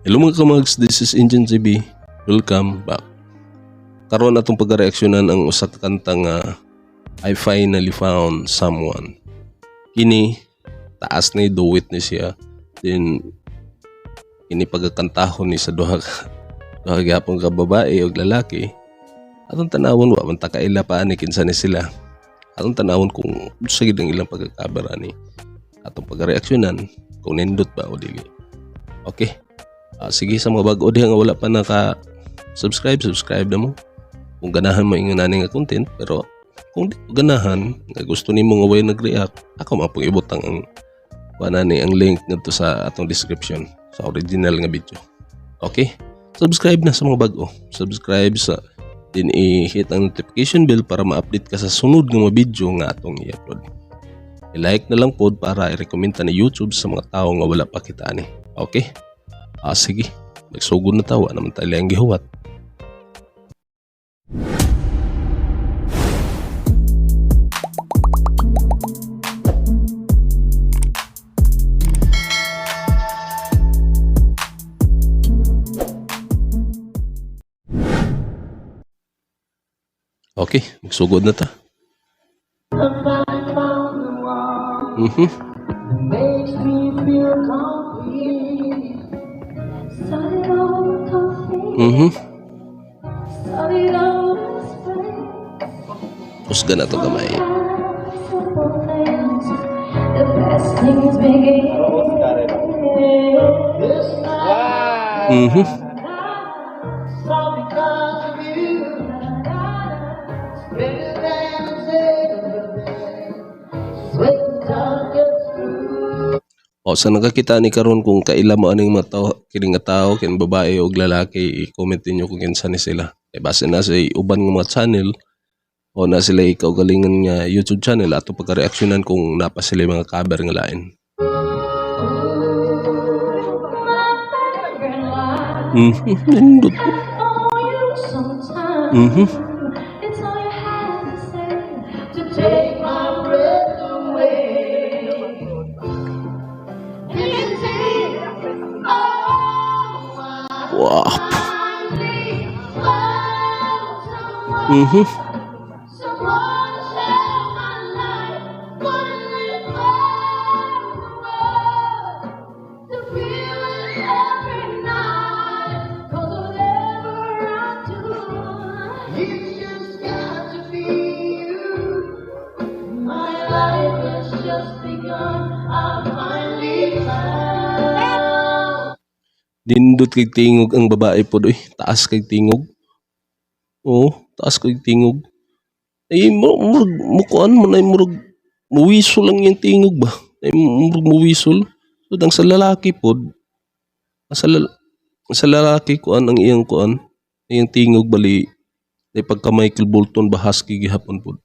Hello mga kamags, this is Engine TV. Welcome back. Karon atong pagreaksyonan ang usa ka kanta nga "I Finally Found Someone". Kini taas ni duet ni siya. Then kini pagkantahon ni sa duha gihapon ka babae ug lalaki. Atong tanawon, wa man ta kaila pa ani kinsa ni sila. Atong tanawon kung unsa gid ang ilang pagka-cover ani. Atong pagreaksyonan kung nindot ba o dili. Okay. Ah, sige, sa mga bag-o diha nga wala pa naka subscribe, subscribe na mo. Kung ganahan mo ingon ani nga content, pero kung di mo ganahan, nga gusto nimo nga way nag-react, ako man pong ibutang ang kuan ani, ang link ngadto sa atong description sa original nga video. Okay? Subscribe na sa mga bag-o. Subscribe sa din i-hit ang notification bell para ma-update ka sa sunod nga mga video nga atong i-upload. I-like na lang pod para i-recommend ta ni YouTube sa mga tao nga wala pa kita ani. Okay? Ah, sige. Magsugod na ta, wa naman tayo ang gihuwat. Okay, magsugod na ta. Makes me feel complete. Started over coffee, started over spring. Husga na to gamay. Simple things, the best things begin. This life all because of you. Better than it's ever been. Sweat the dark gets through. O sa nakakita ni karon, kung kaila mo aning mga tao, kini nga tao, kini babae o lalaki, i-comment ninyo kung kinsa ni sila. Kay base na sa uban nga mga channel o na sila kaugalingon nga YouTube channel, ato pagka-reaksyonan kung napa sila mga cover nga lain. My favorite line. Nindot. Oh, you sometimes. It's all you have to say to Take my breath away. This is oh, I finally found someone. Someone to share my life. Wouldn't live for the world to be with every night. 'Cause whatever I do, It's just got to be you. My life has just begun. I finally found. Nindot kay tingog ang babae pod oy. Taas kay tingog. Oo, taas kay tingog. Ay mo murag mukuan mo na, murag muwisol lang yung tingog ba. Ay murag muwisol. So ang sa lalaki pod, ang sa lalaki kuan ang iyang kuan, iyang tingog bali ay pagka Michael Bolton ba, husky gihapon pod.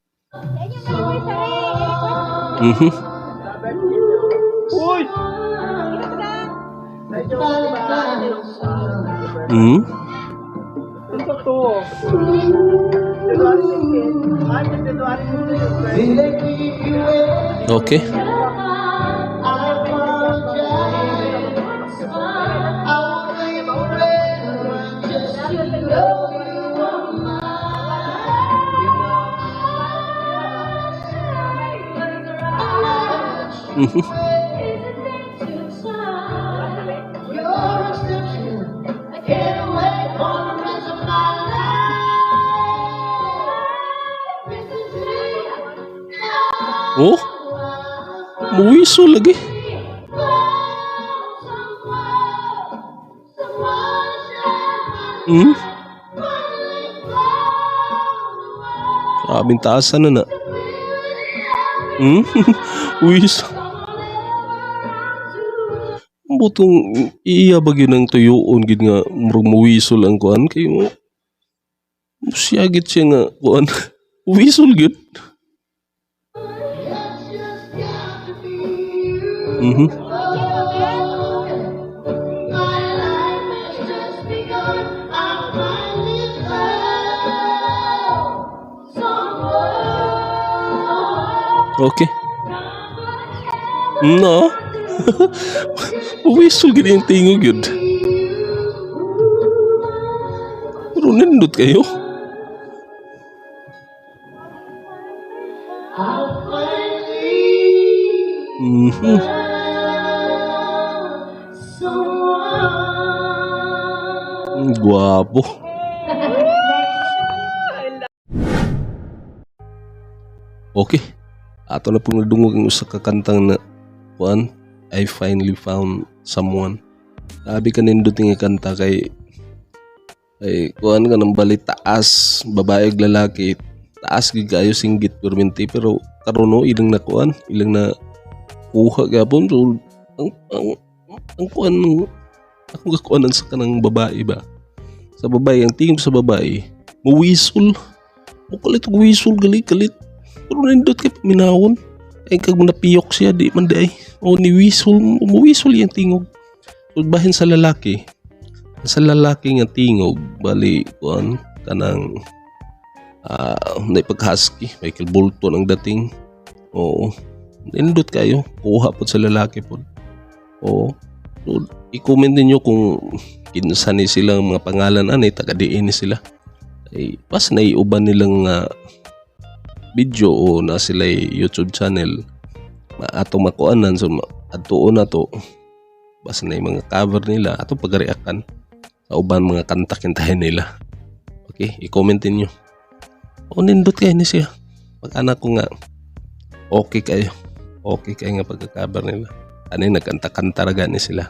Uy! Finally found someone. Ito to. February 16. March, February 16. Did I keep you waiting? Okay. I apologize. I won't wait forever just to know you are mine. You know I Your exception. I can't wait for the rest of my life. This is it. Oh, muwisol lagi. Found someone, someone to share my Finally found the one Grabing taasan na na. to be with every Wis. Butong iya ba gyud ang tuyoon gid nga murag muwisol ang kuan kay mo. Siyagit siya nga kuan. Wisol gyud. It's just got to be you. My life has just begun. I finally found someone. Okay. No. Wisol gyud yung tingog gyud. Pero nindot kayo. I finally found someone. Gwapo. Okay. Ato na pong nadungog ang usa ka kantang na kuan, "I Finally Found Someone." Grabe ka nindot nga kanta kay ay kuan ka ng bali taas babae ug lalaki, taas gid kayo singgit perminti, pero karon no ilang na kuan, ilang na kuha gyapon. So ang kuan, akong gakuanan sa kanang babae ba, sa babae, ang tingog sa babae muwisol mo kalit og wisol gali kalit, pero nindot kay paminawon ay kag napiyok siya di man di ay o ni wisol, muwisol yung tingog. So bahin sa lalaki nga tingog bali kuan kanang naipag-husky, Michael Bolton ang dating. Oo, nindot kayo kuha pod sa lalaki pod. Oo, so i-comment ninyo kung kinsa ni silang mga pangalan ani, taga diin ni sila, ay pas naiuban nilang video o na sila YouTube channel ato makuanan. So adtuon na to, basta na yung mga cover nila ato pagreactan sa uban mga kanta kintahin nila. Okay, i-comment ninyo. O nindot kayo ni siya pag anak ko nga okay kayo, okay kayo nga pagka-cover nila ani, nagkanta-kanta ra gani sila,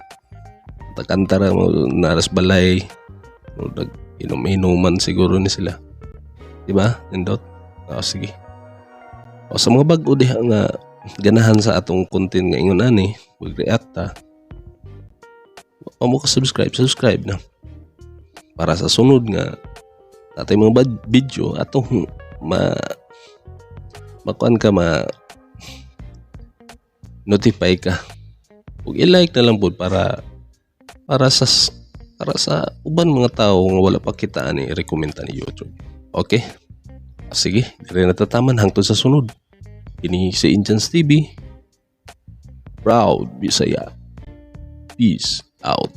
kanta-kanta ra mo naras balay mo, nag inom-inuman siguro ni sila, di ba? Nindot. O sige, o sa mga bag-o diha nga ganahan sa atong content nga ingon ani, mag-react ta o mo ka subscribe, subscribe na para sa sunod nga natay mga bad video atong ma makuan ka, ma notify ka, ug i-like na lang pud para sa uban mga tao nga wala pa kita ani recommend ni YouTube. Okay, sige, dire natataman hangtod sa sunod. Kini si Indians TV, proud Bisaya. Peace out.